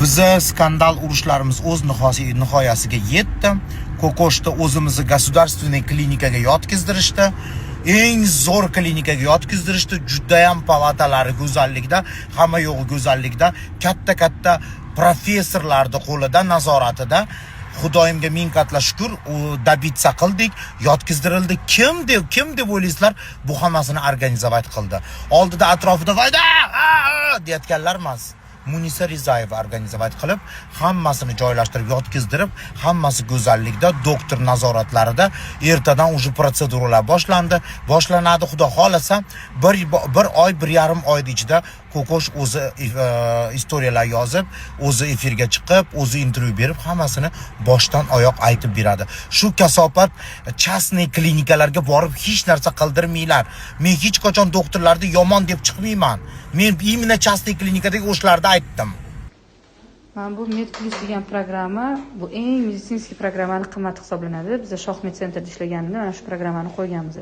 Biza skandal urushlarimiz o'z nihoyasiga yetdi. Kokoshni o'zimizni государственный klinikaga yotqizdirishdi. Eng zo'r klinikaga yotqizdirishdi. Judayam palatalari go'zallikda, hamma yo'g'i go'zallikda, katta-katta professorlarni qo'lida, nazoratida. Xudoyimga ming qatla shukur, u добиться qildik, yotqizdirildi. Kim deb o'ylaysizlar, bu hammasini организовать qildi? Oldida atrofida "Vayda" deyotganlar emas. Munisa Rizayeva организовать qilib, hammasini joylashtirib, yotqizdirib, hammasi go'zallikda, doktor nazoratlarida ertadan уже protseduralar boshlandi. Boshlanadi, Xudo xolasa, bir oy, 1,5 oyni ichida Kokosh o'zi история lar yozib, o'zi efirga chiqib, o'zi intervyu berib, hammasini boshdan oyoq aytib beradi. Shu kasofat частный klinikalarga borib hech narsa qildirmanglar. Men hech qachon doktorlarni yomon deb chiqmayman. Men именно частный klinikadagi o'shalarni aytdim. Mana bu Med Plus degan programma, bu eng медицинский programmani qimmati hisoblanadi. Biz Shoh Med Centerda ishlaganimda mana shu programmani qo'yganmiz.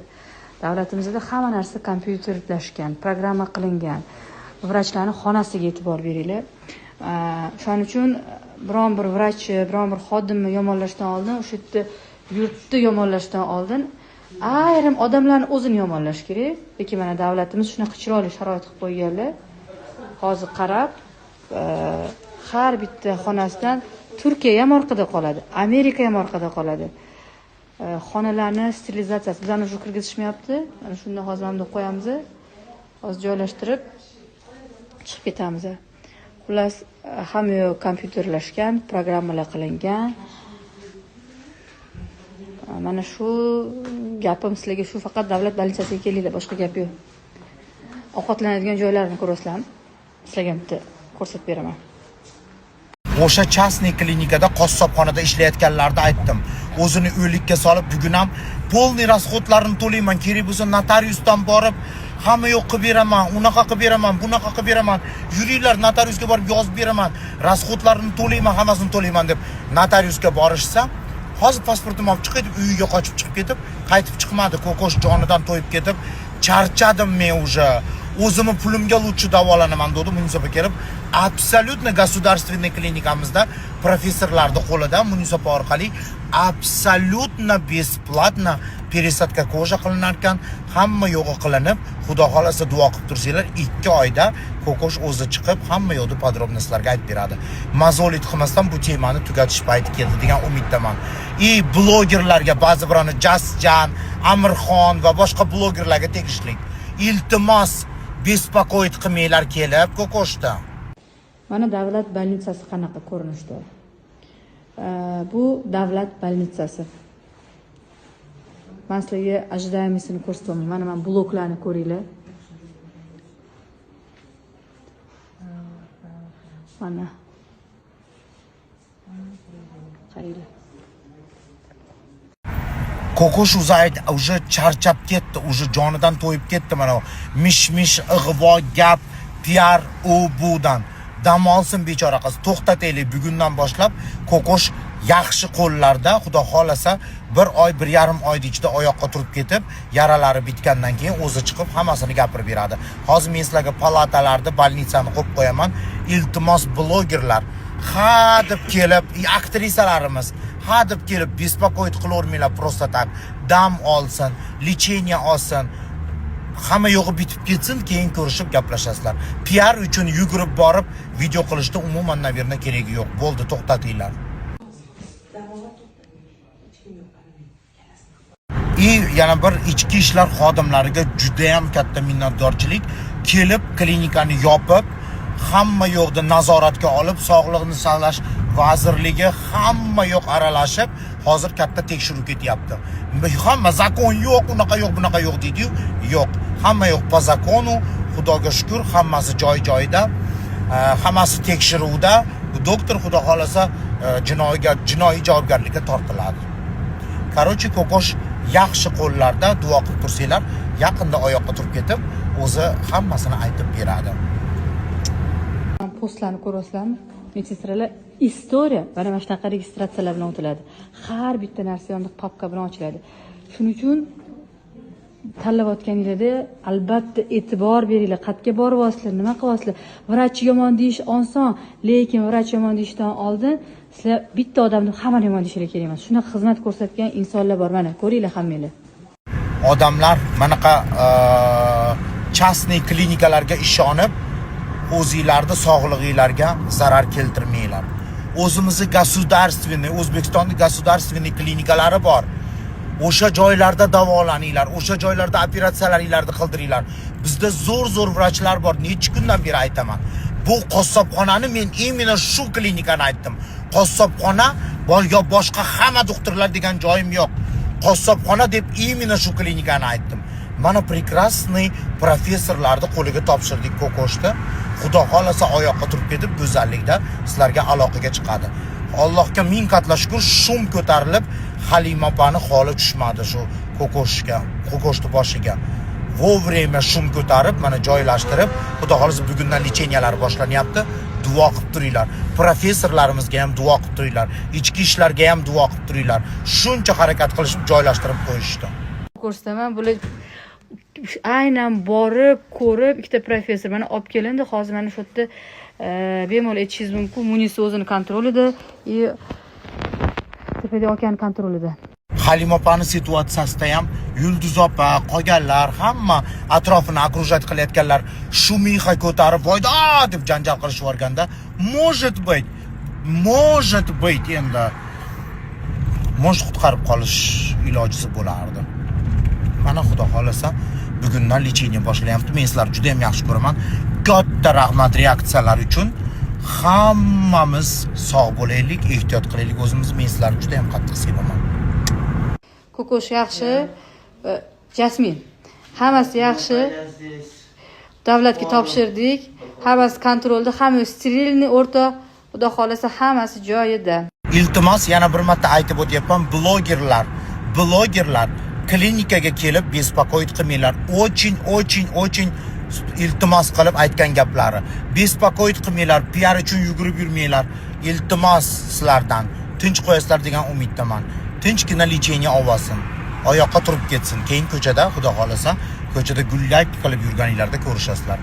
Davlatimizda hamma narsa kompyuterlashgan, programma qilingan. Vrachlarni xonasiga e'tibor beringlar. O'shaning uchun biron bir vrach, biron bir xodimni yomonlashdan oldin, o'sha yerda yurtni yomonlashdan oldin ayrim odamlarni o'zini yomonlash kerak. Lekin mana davlatimiz shunaqa chiroyli sharoit qilib qo'yganlar. Hozir qarab, har bitta xonasidan Turkiya ham orqada qoladi, Amerika ham orqada qoladi. Xonalarni sterilizatsiyasi bizani уже kirgizishmayapti. Mana shunda hozir mana bunday qo'yamiz, hozir joylashtirib chiqib ketamiz. Xullas, hamma yoq kompyuterlashgan, programmalar qilingan. Mana shu gapim sizlarga shu, faqat davlat больница siga kelinglar, boshqa gap yo'q. Ovqatlanadigan joylarni ko'rasizlarmi? Sizlarga bitta ko'rsatib beraman. O'sha частный klinikada, qassobxonada ishlayotganlarni aytdim. O'zini o'likka solib, bugun ham полный расход larini to'layman, kerak bo'lsa notariusdan borib hamma yo'q qilib beraman, unaqa qilib beraman, bunaqa qilib beraman, yuringlar, notariusga borib yozib beraman, расход larini to'layman, hammasini to'layman deb notariusga borishsa, "Hozir pasportimni olib chiqay" deb uyiga qochib chiqib ketib, qaytib chiqmadi. Kokosh jonidan to'yib ketib, "Charchadim men уже, o'zimni pulimga лучше davolanaman", dedi. Munisa opa kelib, абсолютно государственный klinikamizda professorlarni qo'lida Munisa opa orqali абсолютно бесплатно пересадка кожа qilinar ekan, hamma yo'g'i qilinib, Xudo xohlasa, duo qilib tursanglar, 2 oyda Kokosh o'zi chiqib, hamma yo'qni подробно sizlarga aytib beradi. Мозолить qilmasdan bu temani tugatish payti keldi degan umiddaman. И blogerlarga, ba'zi birini Jasjan, Amirxon va boshqa blogerlarga tegishli, iltimos, беспокоить qilmanglar kelib Kokoshda. Mana davlat больница si qanaqa ko'rinishda. Bu davlat больница si. Man sizlarga ожидаемый sini ko'rsatyapman. Mana bloklarni ko'ringlar. Mana. Qaranglar. Kokosh уже charchab ketdi, уже jonidan to'yib ketdi mana bu mish mish, ig'vo gap, piar, u budan dam olsin bechora qiz. To'xtataylik. Bugundan boshlab Kokosh yaxshi qo'llarda, Xudo xohlasa, bir oy, 1,5 oyni ichida oyoqqa turib ketib, yaralari bitgandan keyin o'zi chiqib hammasini gapirib beradi. Hozir men sizlarga palatalarni, больница ni qo'yib qo'yaman. Iltimos, blogerlar, ha deb kelib, aktrisalarimiz, ha deb kelib беспокоить qilavermanglar просто так. Dam olsin, лечение olsin, hamma yo'g'i bitib ketsin, keyin ko'rishib gaplashasizlar. Piar uchun yugurib borib video qilishda umuman, наверное, keragi yo'q. Bo'ldi, to'xtatinglar. Davolat to'xtadi. Hech kim yo'q. И yana bir ichki ishlar xodimlariga judayam katta minnatdorchilik. Kelib klinikani yopib, hamma yoqda nazoratga olib, Sog'liqni saqlash vazirligi, hamma yoq aralashib, hozir katta tekshiruv ketyapti. Hamma "Закон yo'q, unaqa yo'q, bunaqa yo'q" deydiyu, yo'q, hamma yo'q по закону, Xudoga shukur, hammasi joy joyida, hammasi tekshiruvda. Bu doktor, Xudo xohlasa, jinoiy javobgarlikka tortiladi. Короче, Kokosh yaxshi qo'llarda, duo qilib tursanglar, yaqinda oyoqqa turib ketib, o'zi hammasini aytib beradi. Postlarni ko'ryapsizlarmi? Медсестра lar, история mana shunaqa registratsiyalar bilan o'tiladi. Har bitta narsa yonida papka bilan ochiladi. Shuning uchun Tanlayotganinglarda albatta e'tibor beringlar, qayerga boryapsizlar, nima qilyapsizlar. Vrach yomon deyish oson, lekin vrach yomon deyishdan oldin sizlar bitta odamni hammani yomon deyishinglar kerak emas. Shunaqa xizmat ko'rsatgan insonlar bor, mana ko'ringlar hammanglar. Odamlar manaqa частный klinikalarga ishonib, o'zinglarni sog'lig'inglarga zarar keltirmanglar. O'zimizni государственный, O'zbekistonda государственный klinikalari bor, o'sha joylarda davolaninglar, o'sha joylarda operatsiyalaringlarni qildiringlar. Bizda zo'r zo'r vrachlar bor. Necha kundan beri aytaman, bu qassobxonani, men именно shu klinikani aytdim, qassobxona yo boshqa hamma doktorlar degan joyim yo'q. Qassobxona deb именно shu klinikani aytdim. Mana, прекрасный professorlarni qo'liga topshirdik ko'koshni. Xudo xohlasa, oyoqqa turib ketib, go'zallikda sizlarga aloqaga chiqadi. Allohga ming qatla shukur, шум ko'tarilib, Halima opani holi tushmadi shu ko'koshga, ko'koshni boshiga. Вовремя шум ko'tarib, mana joylashtirib, xudo xohlasa, bugundan лечения lar boshlanyapti. Duo qilib turinglar, professorlarimizga ham duo qilib turinglar, ichki ishlarga ham duo qilib turinglar. Shuncha harakat qilishib, joylashtirib qo'yishdi. Ko'rsataman, bular aynan borib ko'rib, ikkita professor mana olib kelindi. Hozir mana shu yerda bemalol aytishingiz mumkin, Munisa o'zini kontrolida и tepada akani kontrolida. Halima opani situatsiyasida ham Yulduz opa, qolganlar, hamma atrofini окружать qilayotganlar шумиха ko'tarib, voyda deb janjal qilishib yuborganda, может быть, может быть, endi может, qutqarib qolish ilojisi bo'lardi. Mana, xudo xohlasa, bugundan лечение boshlayapti. Men sizlarni juda ham yaxshi ko'raman. Katta rahmat reaksiyalar uchun. Hammamiz sog' bo'laylik, ehtiyot qilaylik o'zimizni. Men sizlarni juda ham qattiq sevaman. Ko'kosh yaxshi. Jasmin, hammasi yaxshi. Davlatga topshirdik, hammasi kontrolda, hamma стерильный o'rtoq, xudo xohlasa, hammasi joyida. Iltimos, yana bir marta aytib o'tyapman, blogerlar, blogerlar, klinikaga kelib беспокоить qilmanglar. Очень, очень, очень iltimos qilib aytgan gaplari. Беспокоить qilmanglar, piar uchun yugurib yurmanglar. Iltimos sizlardan. Tinch qo'yasizlar degan umiddaman. Tinchgina лечение olsin, oyoqqa turib ketsin. Keyin ko'chada, xudo xohlasa, ko'chada gullak qilib yurganinglarda ko'rishasizlar.